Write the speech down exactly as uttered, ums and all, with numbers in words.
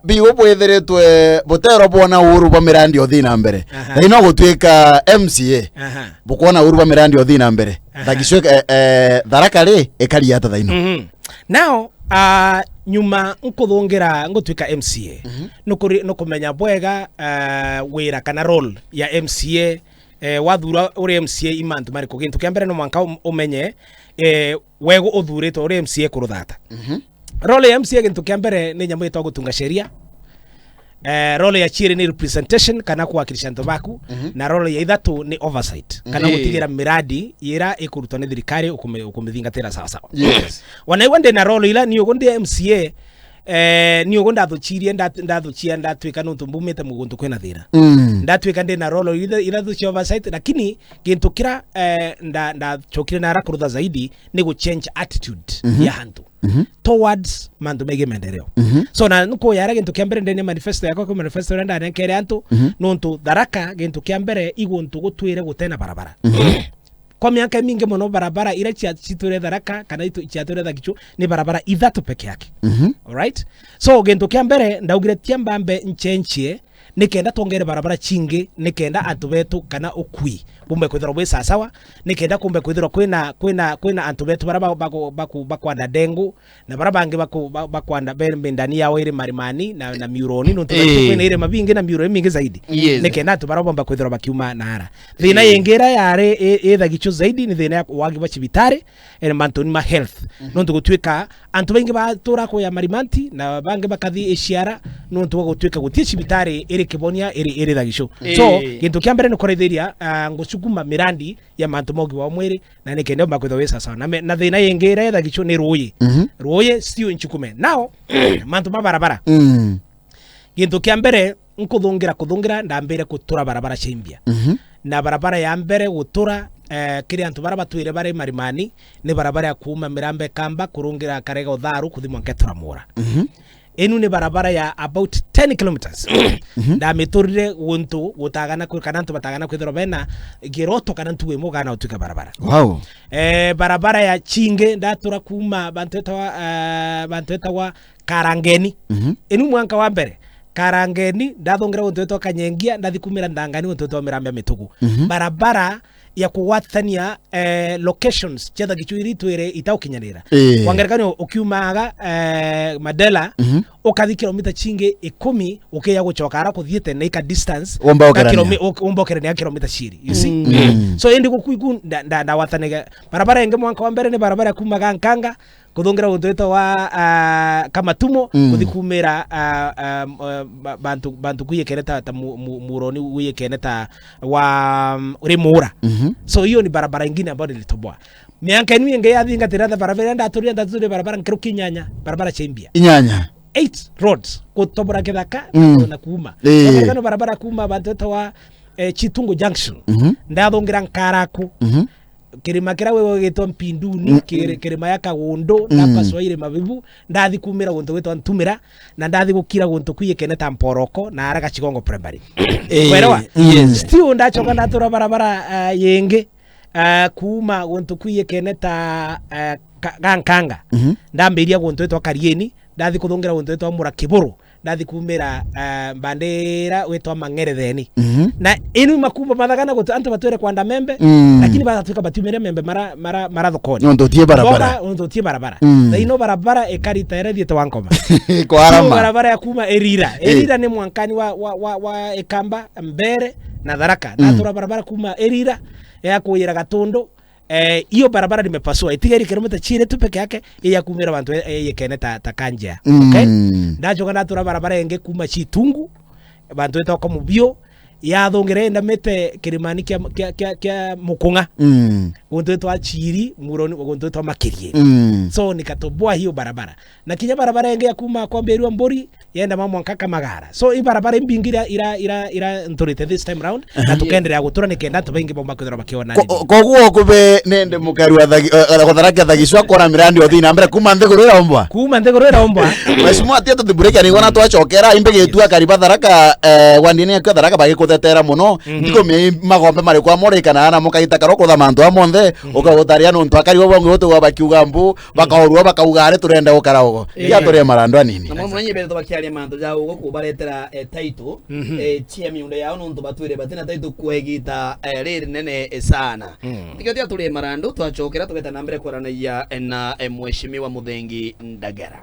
biu bwithiritwe butero bwona uru bwa mirandi uthi na mbere. Aha. Thaino gutuika M C A. Aha. Bukwona uru bwa mirandi uthi na mbere. Aha. Thagicwe, eh, eh, Tharaka ri, ikari ata thaino? Mhm. Now, ah, nyuma nkuthungira ngutuika M C A. Mhm. Nukuri-, nukumenya bwega, ah, wira kana role ya M C A, eh, wathura uri M C A i mantu mariku? Gintu kia mbere no mwanka um-, umenye, eh, wegu uthuritwe uri M C A kuruthata. Mhm. Role ya M C A gintu kia mbere ni nyamu itwa gutunga sheria. Eh, role ya chiiri ni representation kana kuwakilisha antu baku, mhm, na role ya ithatu ni oversight kana, ii, gutigira miradi ira ikurutwa ni thirikari ukume-, ukumithingatira sawa sawa. Yes. Wanaigua ndi na role ila ni ugu ndi M C A, eh, ni ugu ndathuchirie, ndat-, ndathuchia, ndatwika nuntu mbumite muguntu kwina thina. Mm. Ndatwika ndi na role ila, ila thuchia oversight, lakini gintu kira, eh, nda-, ndachokire nara kurutha zaidi ni gu change attitude, mhm, ya antu, mhm, towards mantu megie maendeleo. Mhm. So, na nkuyaria gintu kia mbere ndene manifesto yakwa, kwa manifesto iria ndanenkere antu, mhm, nuntu Tharaka gintu kia mbere iguntu gutwire gutena barabara. Mhm. Kwa miaka imingi mono barabara iria cia-, citwire Tharaka kana itu-, ciatwire Thagichu ni barabara ithatu peke yake. Mhm. Alright? So, gintu kia mbere ndaugire tia mbambe nchenchie nikenda twongere barabara chingi, nikenda antu betu kana ukui bumbe kwithirwa bwi sasawa, nikenda kumbe kwithirwa kwina, kwina, kwina antu betu bara ba-, baku-, baku-, bakwanda ndengu, na bara bangi baku-, ba-, bakwanda be mindani yao iri marimani na, na miuroni, nontu, ii, kwina irima bingi na miuro imingi zaidi. Yes. Nikenda antu bara bomba kwithirwa bakiuma naara. Thina, ii, ingi ira yari i-, ithagichu zaidi ni thina ya wagi bwa cibitari, eh, mantuni ma health. Mhm. Nontu gutuika antu baingi batura kuya marimanti na bangi bakathi iciara nontu gwa gutuika guti cibitari iri kibonia iri, iri thagicu. So, ii, gintu kia mbere ni kurithiria, ah, ngucukuma mirandi ya mantu ma ugima wa mwiri, na nikenda umba kwithwa wi sasawa. Na me-, na thina ingi ira ithagicu ni ruuyi. Mhm. Ruuyi sio nchukume. Now, mantu ma barabara. Mm. Gintu kia mbere, nkuthungira, kuthungira, ndambire gutura barabara cia imbia. Mhm. Na barabara ya mbere gutura, eh, kiri antu bara batwire bari marimani, ni barabara ya kuuma Mirambe Kamba, kurungira Karega Utharu, kuthi mwanka Turamura. Mhm. Inu ni barabara ya about ten kilometers. Mhm. Ndamiturire guntu gutagana kwi-, kana antu batagana kwithirwa bena giroto kana ntugu imwe gana utuika barabara. Wow. Eh, barabara ya chingi ndatura kuuma bantu etawa, eh, bantu etawa Karangeni. Mhm. Inu mwanka wa mbere, Karangeni, ndathungira guntu gwitwa Kanyengia, ndathi kumira Ndangani guntu gwitwa Mirambe Mitugu. Mhm. Barabara ya kugwatania, eh, locations cia Thagichu iri itwire itaukinyanira. Ii. Kwa ngerekano, ukiumaga, eh, Mandela, mhm, ukathi kilomita chingi ikumi, ukiya gucoka ara kuthiite na ika distance, womba na ukerania, kilomi-, uk-, womba ukerania kilomita ciiri, you see? Mm. Mm. So, indi guku iku nda-, nda-, ndagwatanagia. Barabara ingi mwanka wa mbere ni barabara ya kuumaga Nkanga, kuthungira guntu gwitagwa, ah, Kamatumo, mm, kuthi kumira, ah, ah, m-, ah, ba-, bantu, bantu kuyekene ta, ta mu-, mu-, muroni uyekene ta wa, mm, Rimura. Mhm. So, hiyo ni barabara ingine ambayo nilitoboa. Miaka inu ingi yathingatira, barabara iria ndaturire, ndaturire barabara nkuruki inyanya, barabara cia imbia. Inyanya? Eight roads, gutobora kithaka, mm, na kuuma. Ii. Barabara, barabara kuuma bantu etawa, eh, Chitungu Junction. Mhm. Ndathungira Nkaraku. Mhm. Kirima kiria gwi gwitwa Mpinduni, mm, kiri-, mm, kirima ya Kagundu, mm, ndapaswa irima bibu, ndathi kumira guntu gwitwa Ntumira, na ndathi gukira guntu kwiyekene ta Mporoko, na ara Gachigongo Primary. Eh, kwerewa? Yes. Still ndachoka ndatura barabara, ah, yengi, ah, kuuma guntu kwiyekene ta, ah, Ka-, Gankanga. Mhm. Ndambiria guntu gwitwa Karieni, ndathi kuthungira guntu gwitwa Mura Kiburu, ndathi kumira, eh, mbandira witwa Mang'eretheni. Mhm. Na inu makumba mathagana gutu antu batwire kwanda membe, mm, lakini bagatwika batiumire membe mara, mara, mara thokoni. Nontu utie barabara. Mboga, nontu utie barabara. Mm. Na ino barabara ikari ta ira ithiite wa Nkoma. Kwarama. Ino barabara ya kuma Erira. Eh. Erira ni mwankani wa, wa, wa, wa Ikamba, Mbere na Tharaka. Mm. Ndatura barabara kuma Erira ya kuyira Gatundu, eh, hiyo barabara nimepasua. Itigeri kilomita chiiri tu peke yake, iya kumira bantu e-, e-, yekene ta, ta Kanjea. Mm. Okay? Ndachoka ndatura barabara ingi kuma Chitungu, bantu etawa kwa Mubio, yathungire indamite kirimani kia, kia, kia, kia Mukung'a. Mm. Guntu etwa Chiri, muroni, guntu etwa Makirie. Mm. So, nikatoboa hiyo barabara. Na kinya barabara ingi ya kuma kwambirua Mburi, yenda ma mwanka Kamagara. So, i barabara imbingi ira, ira, ira, ira nturite this time round, aha, na tukenderea gutura nikenda antu baingi bomba kwithirwa bakiona. Ko-, koguo kube nende mukari wa Thagi-, eh, eh, Tharaka Thagicwa kora mirandi othi na mbere kuma nthiguru ira ombwa? Kuma nthiguru ira ombwa. Mheshimiwa, atia tuthiburike ni wona twachokera, imbe gitu akari ba Tharaka, eh, wandini akio Tharaka bagikuta tetera muno. Mhm. Ndikumenya i magombe mariku amorikana na mukaita karo kutha mantu a monthe, mhm, ukagutaria nuntu akari bo bongi gutigwa bakiuga mbu, mhm, bakaorua bakauga ari turenda gukara ugo. Yeah. Tia turie marandu anini. Na mwe mwenye beto bakiaria mantu ja ugo kubaretera, eh, title, mhm, eh, cia miunda yao nuntu batwire batina title kwa igita, eh, riri nene, eh, sana. Mm. Tikio tia turie marandu twachokera tugeta na mbere kwaranagia, eh, na, eh, Mheshimiwa Muthengi Ndagara.